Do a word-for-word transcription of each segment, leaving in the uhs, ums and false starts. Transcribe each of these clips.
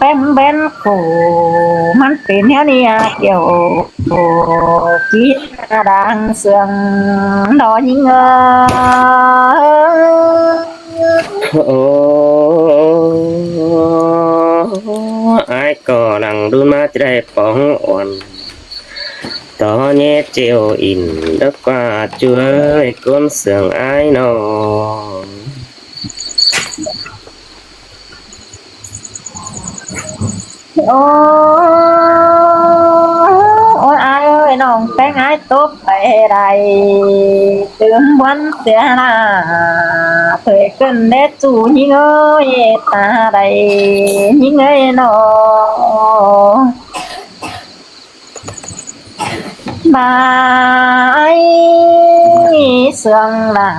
ꞌpéng ꞌvén khổ, ꞌmắn pên ꞌnéo ꞌnị ꞌa, kiẻo kít đang sương đó ꞌnhính ơi. Ôi, ai ꞌcọ lăng đun ꞌmá ꞌchí đảy póng uôn. Tó ꞌnhé ꞌchịu ỉn đớc ꞌquá ꞌchu ơi, ꞌcốn sương ai ꞌnọ. Ôi, ôi, ai ơi, ꞌnọng ꞌpéng ai tốp pay đảy, tứm bón sia ꞌna, thuế cơn đét ꞌchu ꞌnhính ơi, ta đảy ꞌnhính ơi ꞌnọ. Bái sương ꞌla,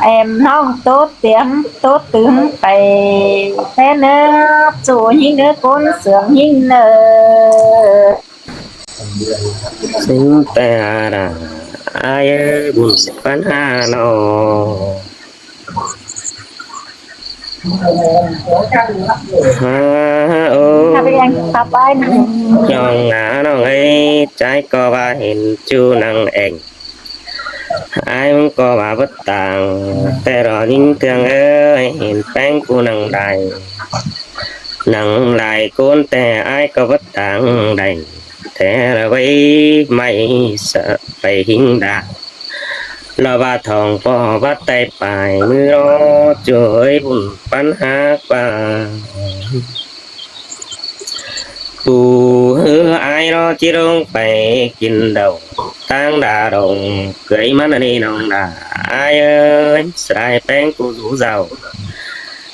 em ꞌnọng tố tiêm tố tứm pay, té nớp ꞌchu ꞌnhính ơi, ꞌcốn sương ꞌnhính ơi. Sính té ꞌla, ai ơi, bun ꞌpắn ha ꞌnọ. Ha, ô. ꞌNọng ꞌna ꞌnọng ơi, ꞌchái ꞌcọ ꞌva hên ꞌchu nẳng eng. Ai ꞌmắn ꞌcọ ꞌva bớt tang, té ꞌlọ ꞌnhính ꞌtương ơi, hên ꞌpéng ꞌcu nẳng đảy. Nẳng lai ꞌcốn té ai ꞌcọ bớt tang đảy. Té ꞌlọ ꞌvạy ꞌmạy ꞌsớ pay ꞌhính đa. ꞌLọ ꞌva thong ꞌpo bát tay pay ꞌmứ ꞌló ꞌchu ơi, bun ꞌpắn ha ꞌquá. Pú ꞌhứ ai ꞌló ꞌchí ꞌlống pay kin đaư ꞌtáng đa đong, ꞌcới ꞌmắn ꞌnị ꞌnọng đa. Ai ơi, ꞌsớ lai ꞌpéng ꞌcu dú dau.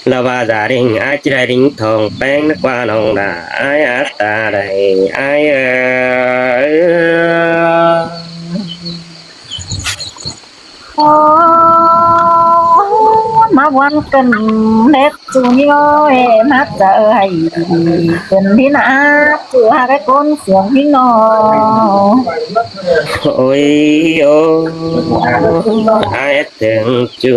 ꞌLọ ꞌva da đinh ai ꞌchí đảy đinh thong ꞌpéng ꞌnớ ꞌquá ꞌnọng đa. Ai át ta đảy, ai ơi. Ô, ꞌmá bón cơn đét ꞌchu ꞌnhính ơi, ꞌmá chaư hảư cơn ꞌnị ꞌna, ꞌchu ha cái ꞌcốn sương ꞌnhính ꞌnọ. Ôi, ô, ai ét tưng ꞌchu.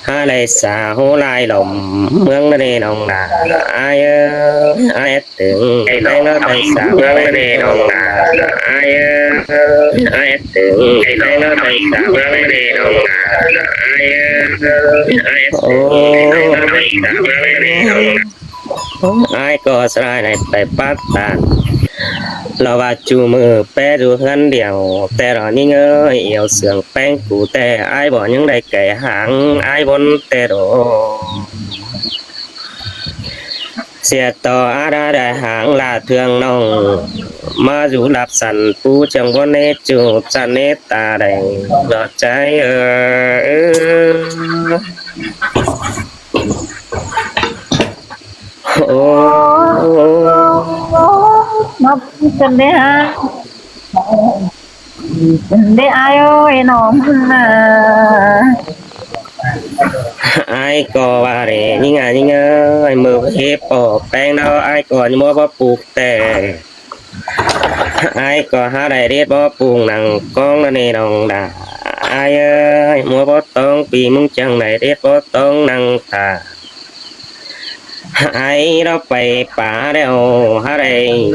Ha đảy sa hô lai lom ꞌmướng ꞌnị ꞌnọng đa. Ai ơi, ai ét tưng ꞌpéng ꞌnớ đảy sa hô lai lom ꞌmướng ꞌnị ꞌnọng đa. Ai ơi, ai ét tưng ꞌpéng ꞌnớ đảy sa hô lai lom ꞌmướng ꞌnị ꞌnọng đa. Ai ơi, ai ét tưng ꞌpéng ꞌnớ đảy sa hô lai lom ꞌmướng ꞌnị ꞌnọng đa. Ai ꞌcọ ꞌsớ lai đảy pay pát tan. ꞌLọ ꞌva ꞌchu ꞌmự ꞌpé dú ꞌhướn điêu, té ꞌlọ ꞌnhính ơi, iêu sương ꞌpéng ꞌcu té ai bók ꞌnhắng đảy kẻ háng, ai bón té ꞌlọ. ꞌSịa ꞌto át ꞌnhá đảy háng ꞌla ꞌtương ꞌnọng, ꞌmá dú lắp săn pú ꞌchương bón ꞌnê ꞌchu ꞌchăn ꞌnê ta đảy, ꞌlọ ꞌchái ơi. Ô, ꞌmá bón cơn đét ha. Cơn đét ai ơi, ꞌnọng ꞌna. Ai ꞌcọ ꞌva đé ꞌnhính a ꞌnhính ơi, ꞌmự ꞌhế ꞌpo ꞌpéng ꞌnớ ai ꞌcọ ꞌnhá ꞌmá bók puk té. Ai ꞌcọ ha đảy đét bók puk nẳng ꞌcóng ꞌnớ ꞌnị ꞌnọng đa. Ai ơi, ꞌmá bók tóng pi ꞌmứng chăng đảy đét bók tóng nẳng ta. Ai ꞌlọ pay pá đéo ha đảy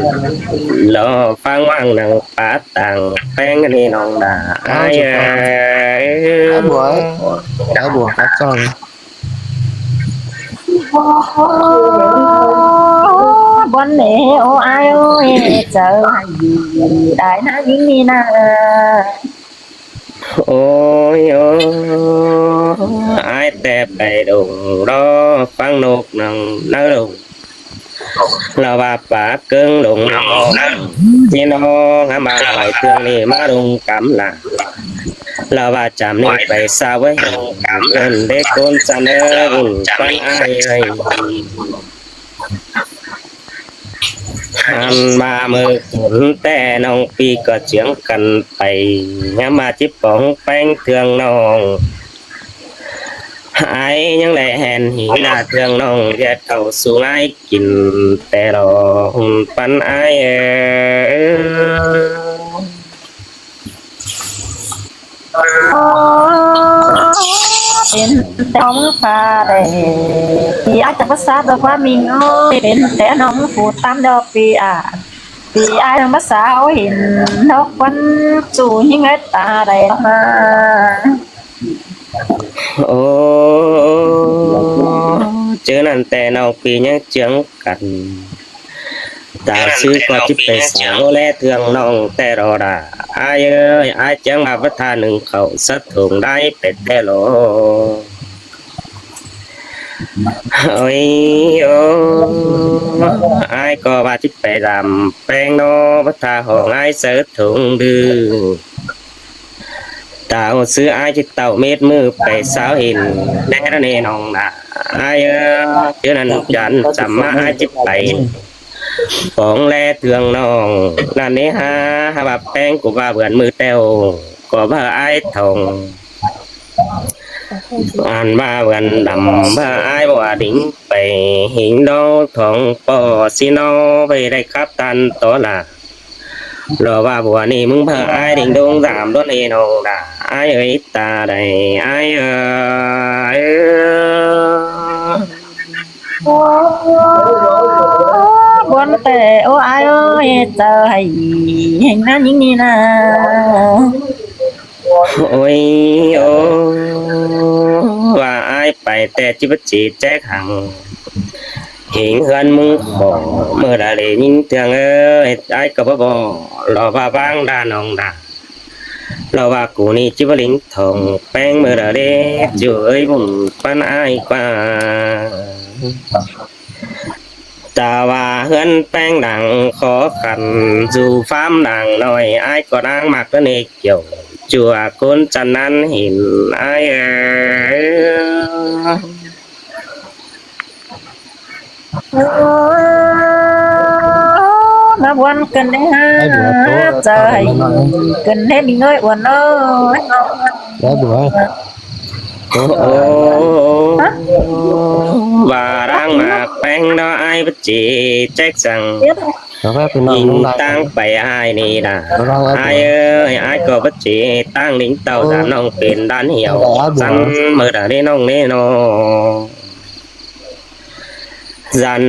ꞌlọ ꞌphắng ꞌváng nẳng pá tang ꞌpéng ꞌnị ꞌnọng đa. Ai ơi. Ai bua, ai bua, khắp trong. Bón ꞌnê ô ai ơi, chaư hảư đảy ꞌna ꞌnhính ꞌnị ꞌna. Ôi, ôi, ai té pay đông đó, ꞌphắng ꞌnộc nẳng ꞌnớ đông. ꞌLọ ꞌva pá ꞌcớng đông, ꞌnhính ꞌnọng ꞌmá ꞌmá ꞌtoi ꞌtương ꞌnị ꞌmá đông cắm lả. ꞌLọ ꞌva chăm ꞌnị pay sa ꞌvới, cơn đét ꞌcốn ꞌchăn ơi, bun ꞌpắn ai ơi. Ăn ꞌva ꞌmự cốn té ꞌnọng pi ꞌcọ ꞌchương căn pay, ꞌnhá ꞌmá chếp póng ꞌpéng ꞌtương ꞌnọng. Ai ꞌnhắng đảy hên ꞌhí ꞌna ꞌtương ꞌnọng, ꞌdệt thảu sung ai kin té ꞌlọ, bun ꞌpắn ai ơi. Pên ꞌtẹ ꞌnọng ꞌmướng pha đảy, ꞌpi ải chắng ꞌmá sáp ꞌdọ ꞌquám ꞌmí ꞌnọi, pên ꞌtẹ ꞌnọng ꞌmướng phủ ꞌtám ꞌlẹo ꞌpi ải. ꞌPi ải ꞌmá sáp ꞌhịn ꞌnộc ꞌquám ꞌchu ꞌhịn ꞌngái ta đảy ꞌnọng ꞌmá. Ô, ꞌchớ ꞌnặn ꞌtẹ ꞌnọng ꞌpi ꞌnhắng ꞌchương căn. Ta ꞌsứ ꞌcọ ꞌchí pay sáo ꞌlé ꞌtương ꞌnọng ꞌtẹ lo đa. Ải ơi, ải chắng ꞌva báu tha ꞌnưng khảu sắt thủng đảy pay ꞌtẹ lo. Ôi, ô, ải ꞌcọ ꞌva ꞌchí pay dăm ꞌpéng ꞌnọ, báu tha hỏng ải sắt thủng đư. Ta ꞌsứ ải ꞌchí tảu mết ꞌmự pay sáo ꞌhịn ꞌlé ꞌnị ꞌnọng đa. Ải ơi, ꞌchớ ꞌnặn chăn chăm ꞌmá ải ꞌchí pay pong ꞌlé ꞌtương ꞌnọng. ꞌNặn ꞌnị ha, ha ꞌva ꞌpéng ꞌcọ ꞌva bươn ꞌmự ꞌtẹo, ꞌcọ ꞌva ải thỏng. Ăn ꞌva bươn đăm ꞌva ải báu đin pay ꞌhịn ꞌnọng thỏng ꞌpọ ꞌsịn ꞌnọng ꞌvạy đảy khắp ꞌtan ꞌto la. Lo ꞌva bua ꞌnị ꞌmứng ꞌva ải đin ꞌlống dăm ꞌlón ꞌnị ꞌnọng đa. Ải ơi ta đảy ải ơi. Bươn ꞌtẹ ô ải ơi, chảu hảư ꞌhịn ꞌnặn ꞌnị ꞌnị ꞌna. Ôi, ô, ꞌva ải pay ꞌtẹ ꞌchí báu ꞌchí chép hăng ꞌhịn ꞌhướn ꞌmứng khỏ ꞌmự đa lê ꞌnhính ꞌtương ơi, ải ꞌcọ báu bók lo ꞌva ꞌváng đa ꞌnọng đa. Lo ꞌva cu ꞌnị ꞌchí báu đin thỏng ꞌpéng ꞌmự đa lê, ꞌchu ơi bun ꞌpắn ải ꞌquá. Ta ꞌva ꞌhướn ꞌpéng đang khó khăn, dú pham đang ꞌnọi, ải ꞌcọ đang ꞌmặc ꞌnị ꞌnị kiẻo, ꞌchua ꞌcốn chăn ꞌnặn ꞌhịn ải ơi. Ơ, ꞌmá bươn căn đảy ha, chảu hảư căn đảy ꞌmí ꞌnọi uôn ꞌnọi. Ô, ô, ꞌva đang ꞌmặc ꞌpéng ꞌnọ ải báu ꞌchí chép săng. ꞌNhính ꞌtáng pay ải ꞌnị đa. Ải ơi, ải ꞌcọ báu ꞌchí ꞌtáng đin tảu dăm ꞌnọng pên đan hiẻo. Dăm ꞌmự đa lê ꞌnọng ꞌnị ꞌnọ. Dăm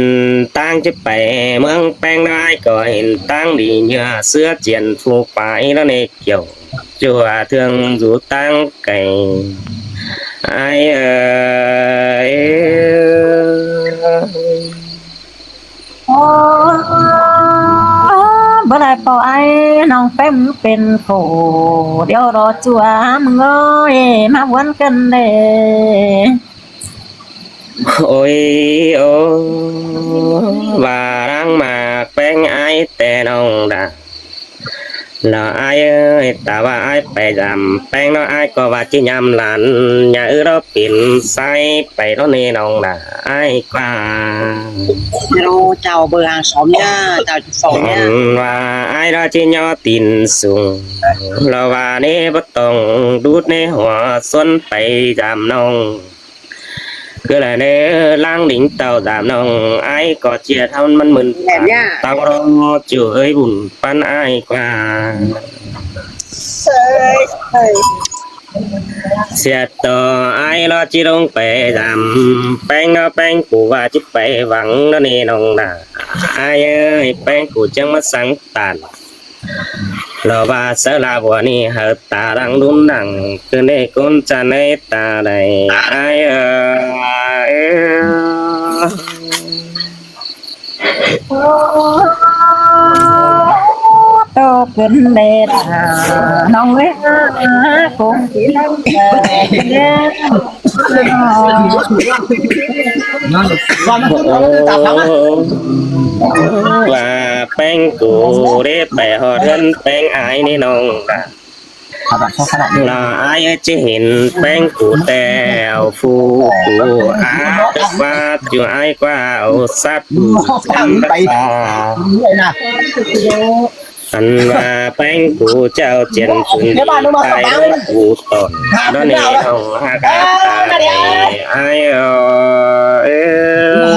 ꞌtáng ꞌchí pay ꞌmướng ꞌpéng ꞌnọ ải ꞌcọ ꞌhịn ꞌtáng đi ꞌnhựa ꞌsứa chiên phu pay ꞌnọ ꞌnị kiẻo. ꞌChua ꞌtương dú ꞌtáng cay. Ải ơi. Ô, báu đảy ꞌpo ải ꞌnọng ꞌpéng pên phủ, điêu ꞌlọ ꞌchua ꞌmứng ơi, ꞌmá bươn căn đảy. Ôi, ô, ꞌva đang ꞌmặc ꞌpéng ải ꞌtẹ ꞌnọng đa. Lo ải ơi, ta ꞌva ải pay dăm ꞌpéng ꞌnọ ải ꞌcọ ꞌva ꞌchí ꞌnhăm lan, ꞌnhá ư ꞌlọ pên sai pay ꞌlón ꞌnị ꞌnọng đa, ải ꞌquá. Chảu bơ hàng xóm nhá, chảu ꞌchu sỏng nhá. Ăn ꞌva ải ꞌlọ ꞌchí ꞌnhó tin sung, lo ꞌva ꞌnị báu tỏng đút ꞌnị hua xuôn pay dăm ꞌnọng. ꞌCứ lai ꞌnị ꞌláng đin tảu dăm ꞌnọng, ải ꞌcọ ꞌchí thảu ꞌmắn ꞌmưn tảu ꞌló, ꞌchu ơi bun ꞌpắn ải ꞌquá. ꞌSịa ꞌto ải ꞌlọ ꞌchí ꞌlống pay dăm ꞌpéng ꞌnọ, ꞌpéng cu ꞌva ꞌchí pay văng ꞌnọ ꞌnị ꞌnọng đa. Ải ơi, ꞌpéng cu chắng ꞌmá sắng ꞌtan. Lo ꞌva sáư ꞌla bua ꞌnị hảư ta đang đun đang, ꞌcứ ꞌnị ꞌcốn chăn ơi ta đảy ải ơi. Tô căn đảy đa ꞌnọng ơi, ꞌcốn ꞌchí lăng đảy. ꞌVa ꞌpéng cu đảy pay ꞌhọt ꞌhướn ꞌpéng ải ꞌnị ꞌnọng đa. Lo ải ơi ꞌchí hên ꞌpéng cu ꞌtẹ au phu cu á ꞌva ꞌchu ải ꞌquá au sắt cu chăm bắt ta. Ăn ꞌva ꞌpéng cu ꞌchạu chiên phun đi pay ꞌlống cu tỏn. Đó ꞌnị ꞌnọng ha cá ta đảy ải ơi.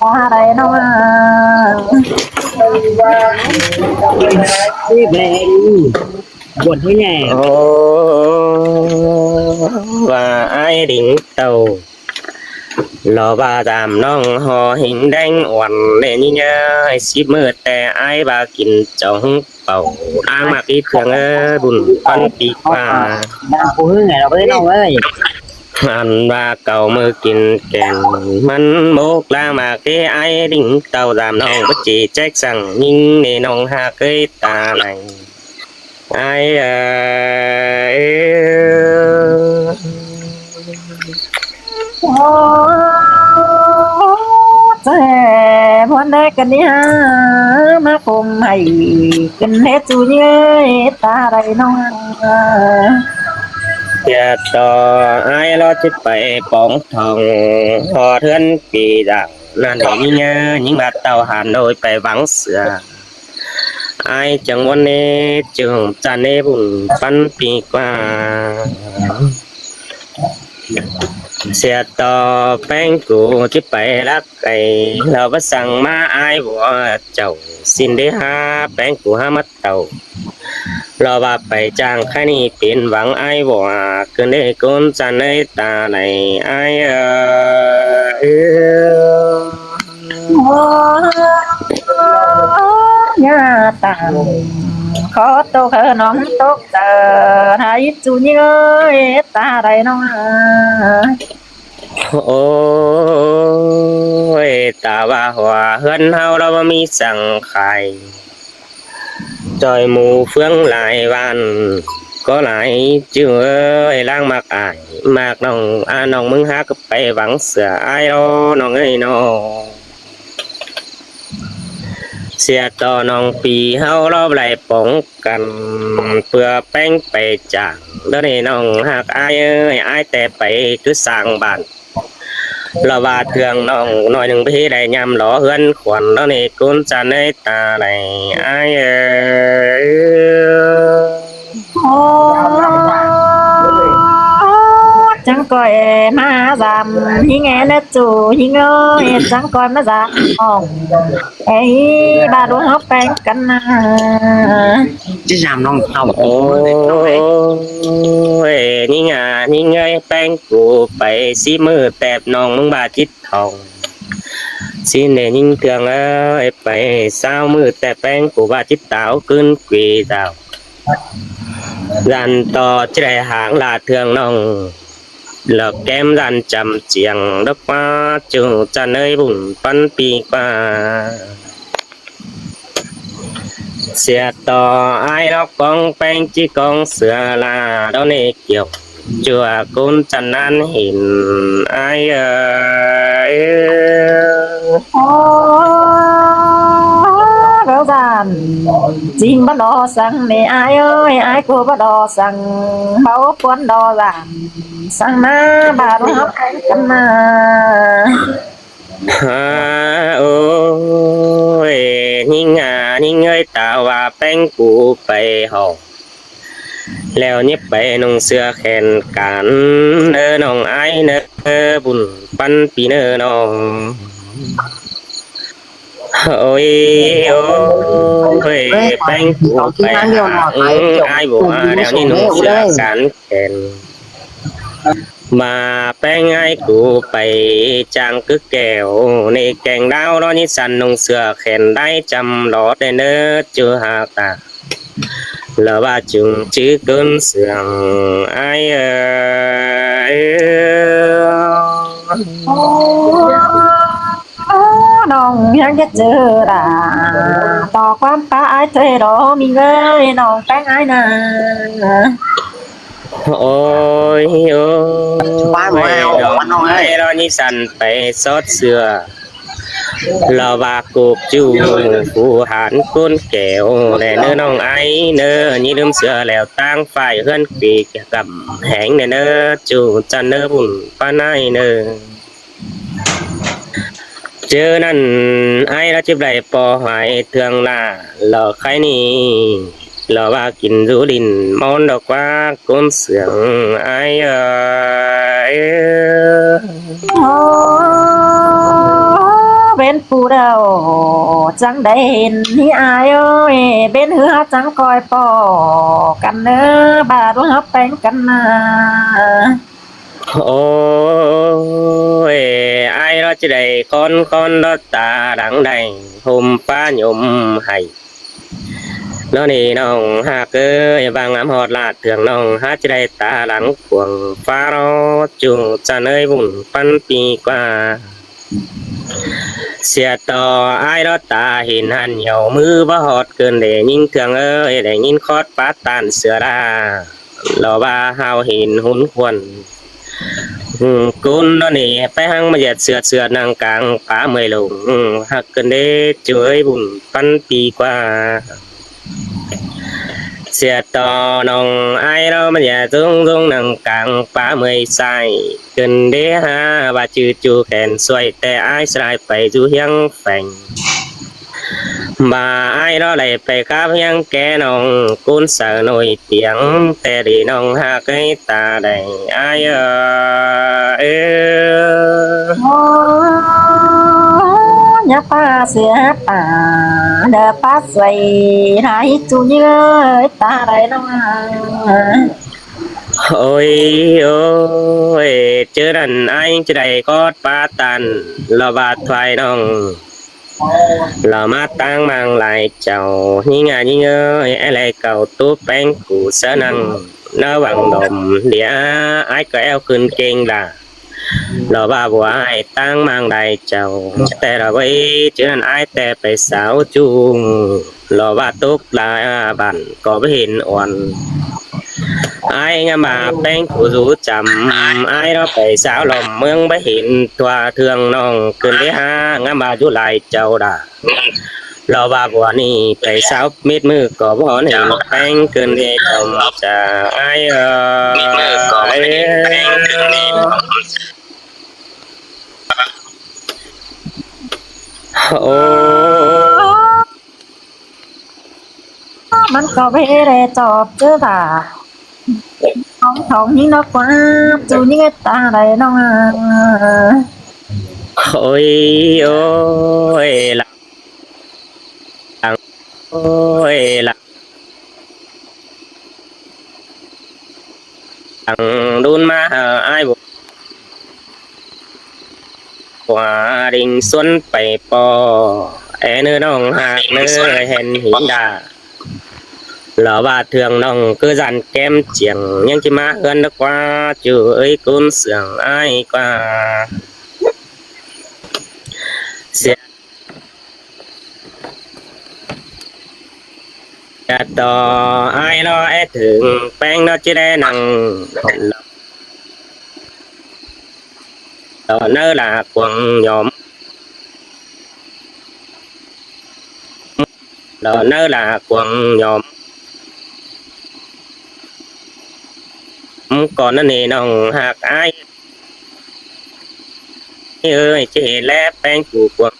ꞌtá đảy ꞌnọng. Ôi, buôn hơi nhảy. Ôi, ꞌva ải đinh tảu lỏ ꞌva dam ꞌnọng ꞌhó hên đen uôn ꞌnị ꞌnhính ơi, síp ꞌmự ꞌtẹ ải ꞌva kin chóng pảu ꞌláng ꞌmặc ꞌí ꞌtương ới, bun ꞌpắn ꞌpi ꞌquá. Đang cô hứa ngày nào với ꞌnọng ơi. Ăn ꞌva cảu ꞌmự kin kẻn ꞌmắn mốc ꞌláng ꞌmặc ꞌí ải đinh tảu dam ꞌnọng báu ꞌchí chếc săng ꞌnhính ꞌnị ꞌnọng ꞌhặc ới ta đảy. Ải ơi, ơ, ꞌchớ ꞌmuôn đảy căn ꞌnị hả, ꞌmá khôm hảy căn ꞌhế ꞌchu ꞌnhính ơi, ꞌtá đảy ꞌnọng. ꞌTẹ ꞌto ải lỏ ꞌchí pay póng thong ꞌhọt ꞌhướn ꞌpi dáng ꞌnặn ꞌnị ꞌnhính ơi, ꞌnhính ꞌva tảu Hà Nội pay Vắng Sửa. Ải chắng ꞌmuôn ꞌnị ꞌchu chăn ꞌnị bun ꞌpắn ꞌpi ꞌquá. ꞌSịa ꞌto ꞌpéng cu ꞌchí pay lắc cai, lỏ báu săng ꞌmá ải bua chảu, ꞌsịn đé hả ꞌpéng cu hả ꞌmá tảu. Lỏ ꞌva pay chang khai ꞌnị pên vắng ải bua, ꞌcứn đé ꞌcốn chăn ới ta đảy ải ơi. Ơ, ꞌnhá tẳng khó tốc hả ꞌnọng tốc tơ, hả ꞌí ꞌchu ꞌnhính ơi, ꞌtá đảy ꞌnọng. Ôi, ta ꞌva hua ꞌhướn ꞌháu lỏ báu ꞌmí săng khai. ꞌChoi ꞌmú ꞌphướng lai ꞌván ꞌcọ lai ꞌchu ơi, ꞌláng ꞌmặc ải ꞌmặc ꞌnọng, a ꞌnọng ꞌmứng hák pay Vắng Sửa ải lỏ ꞌnọng ơi ꞌnọng. ꞌSịa ꞌto ꞌnọng ꞌpi ꞌháu lỏ báu đảy póng căn, ꞌpưa ꞌpéng pay chang, ꞌlọ ꞌnị ꞌnọng ꞌhặc ải ơi, ải ꞌtẹ pay cứ sang bản. Lỏ ꞌva ꞌtương ꞌnọng ꞌnọi ꞌnưng báu ꞌhế đảy ꞌnhăm lỏ ꞌhướn khuôn, ꞌlọ ꞌnị ꞌcốn chăn ới ta đảy ải ơi. Ơ, chắng ꞌcoi ꞌmá dam ꞌnhính ơi ꞌnớ ꞌchu ꞌnhính ơi, chắng ꞌcoi ꞌmá dam ꞌnọng. Ê, ꞌva đu ꞌháu ꞌpéng căn ꞌnạ. Chứ dam ꞌnọng tảu. Ôi, ꞌnhính à, ꞌnhính ơi, ꞌpéng cu pay síp ꞌmự ꞌtẹ ꞌnọng ꞌmứng ꞌva chít thong. ꞌSịn đé ꞌnhính ꞌtương ơi, pay ꞌsáo ꞌmự ꞌtẹ ꞌpéng cu ꞌva chít táo ꞌcứn quí dao. Dăn ꞌto ꞌchí đảy háng lả ꞌtương ꞌnọng. Lỏ kém dăn chăm chiêng đốc ꞌmá ꞌchu chăn ới bun ꞌpắn ꞌpi ꞌquá. ꞌSịa ꞌto ải lỏ cóng ꞌpéng ꞌchí cóng sửa lả, ꞌlọ ꞌnị kiẻo ꞌchua ꞌcốn chăn ꞌnặn hên ải ơi. Ơ, ꞌcọ dăn ꞌchí báu đo săng ꞌnị ải ơi, ải ꞌcọ báu đo săng, báu ꞌpuốn đo dăn săng ꞌmá, ꞌva đu ꞌháu ꞌpéng căn ꞌnạ. Hả, ôi, ꞌnhính à, ꞌnhính ơi, ta ꞌva ꞌpéng cu pay hảư. Lẻo ꞌnhíp pay ꞌnọng sửa khen căn, ơ ꞌnọng ải ꞌnớ, bun ꞌpắn ꞌpi ꞌnớ ꞌnọng. Ôi, ôi, ꞌpéng cu pay hả, ải bua, lẻo ꞌnhính ꞌnọng sửa căn khen. ꞌVa ꞌpéng ải cu pay chang cứ kẻo, ꞌnị kẻng đao ꞌlọ ꞌnhính săn ꞌnọng sửa khen đảy chăm lỏ đảy ꞌnớ ꞌchu hả ta. Lỏ ꞌva chưng chứ ꞌcứn sương ải ơi. ꞌNọng ꞌhặc ꞌchí chứ đa, ꞌto ꞌquám pá ải thuê đó ꞌmí ơi, ꞌnọng ꞌpéng ải ꞌnạ. Ôi, ôi, ꞌnọng ải ꞌlọ ꞌnhính săn pay sót sửa. Lỏ ꞌva cộp ꞌchu phủ hán ꞌcốn kẻo đảy ꞌnớ ꞌnọng ải ꞌnớ, ꞌnhính ꞌlứm sửa lẻo ꞌtáng phải ꞌhướn quí căm héng đảy ꞌnớ, ꞌchu chăn ꞌnớ bun ꞌpắn ải ꞌnớ. ꞌChớ ꞌnặn ải ꞌló ꞌchí pay ꞌpo hoái ꞌtương ꞌlạ, lỏ khay ꞌnị, lỏ ꞌva kin dú đin ꞌmón đo ꞌquá ꞌcốn sương ải ơi. Ơ, ꞌvến phủ đaư chắng đảy hên ꞌnị ải ơi, ꞌvến ꞌhứa chắng ꞌcoi ꞌpo căn ꞌnớ, ꞌva đu ꞌhứa ꞌpéng căn ꞌnớ. Ôi, ải ꞌló ꞌchí đảy khón khón đó ta đắng đảy ꞌhôm ꞌphá nhôm hảy. ꞌNó ꞌnị ꞌnọng ꞌhặc ới, ꞌva ngắm ꞌhọt ꞌlạ ꞌtương ꞌnọng hák ꞌchí đảy ta lăng cuông ꞌphá ꞌló ꞌchu ꞌchăn ới bun ꞌpắn pi ꞌquá. ꞌSịa ꞌto ải ꞌló ta hên hăn hảư ꞌmứ báu ꞌhọt ꞌcứn đé ꞌnhính ꞌtương ới, đảy ꞌnhính khót pá ꞌtan sửa đa. Lỏ ꞌva hao hên hún khuôn. Ư, ꞌcốn ꞌnó ꞌnị pay ꞌhăng ꞌmá ꞌdệt sửa sửa nẳng cang pá ꞌmơi lông. Ư, ꞌhặc ꞌcứn đé ꞌchu ới bun ꞌpắn pi ꞌquá. ꞌSịa ꞌto ꞌnọng ải ꞌló ꞌmá ꞌdệt dống dống nẳng cang pá ꞌmơi sai. ꞌCứn đé hák ꞌva ꞌchư ꞌchu khen ꞌsuối ꞌtẹ ải ꞌsái pay dú ꞌhiếng pheng. ꞌVa ải ꞌló đảy pay khắp ꞌhiếng ké ꞌnọng ꞌcốn saư nổi tiếng ꞌtẹ đi ꞌnọng ꞌhặc ới ta đảy ải ơ. Ơ. Ơ, ꞌnhá ꞌpá ꞌsịa ta, đa ꞌpá ꞌsuối ꞌhại ꞌchu ꞌnhính ới ta đảy ꞌnọng. Ôi, ôi, ꞌchớ ꞌnặn ải ꞌchí đảy khót pá ꞌtan, lỏ ꞌva thoái ꞌnọng. Lỏ ꞌmá ꞌtáng ꞌmáng lai chảu, ꞌnhính ải ꞌnhính ơi, ải lai cảu túp ꞌpéng cu sáư nẳng ꞌnớ văng đom đĩa, ải ꞌcọ ꞌéo ꞌcứn ꞌkeng đa. Lỏ ꞌva bua ải ꞌtáng ꞌmáng lai chảu, ꞌtẹ lỏ ꞌvạy, ꞌchớ ꞌnặn ải ꞌtẹ pay sáo ꞌchu, lỏ ꞌva tốc lai bản ꞌcọ báu hên ôn. Ải ngắm ꞌva ꞌpéng cu dú chăm, ải ꞌló pay sáo lỏm ꞌmướng báu hên ꞌtoi ꞌtương ꞌnọng ꞌcứn đé hák ngắm ꞌva dú lai chảu đa. Lỏ ꞌva bua ꞌnị pay sáo mết ꞌmự ꞌcọ báu hên ꞌpéng ꞌcứn đé chăm chả ải ơ. Ơ. Mắn ꞌcọ báu đảy chop ꞌchớ ta. Khong khong ꞌnhính ꞌnớ ꞌquá ꞌchu ꞌnhính ới ta đảy ꞌnọng. Ôi, ôi, lăng, ôi, lăng. Lăng đun ꞌmá hảư ải bua, bua đinh suôn pay ꞌpo, é ꞌnớ ꞌnọng ꞌhặc ꞌnớ hên hên đa. Lỏ ꞌva ꞌtương ꞌnọng ꞌcứ dăn kém chiêng, ꞌnhắng ꞌchí ꞌmá ꞌhướn đá ꞌquá ꞌchu ới ꞌcốn sương ải ꞌquá. ꞌSịa ꞌto ải ꞌló é thửng ꞌpéng ꞌnó ꞌchí đé nẳng lỏ ꞌnớ ꞌlạ cuông nhom. Lỏ ꞌnớ ꞌlạ cuông nhom. Cón ꞌnặn ꞌnị ꞌnọng ꞌhặc ải ơi, ꞌchí hên ꞌlé ꞌpéng cu cuông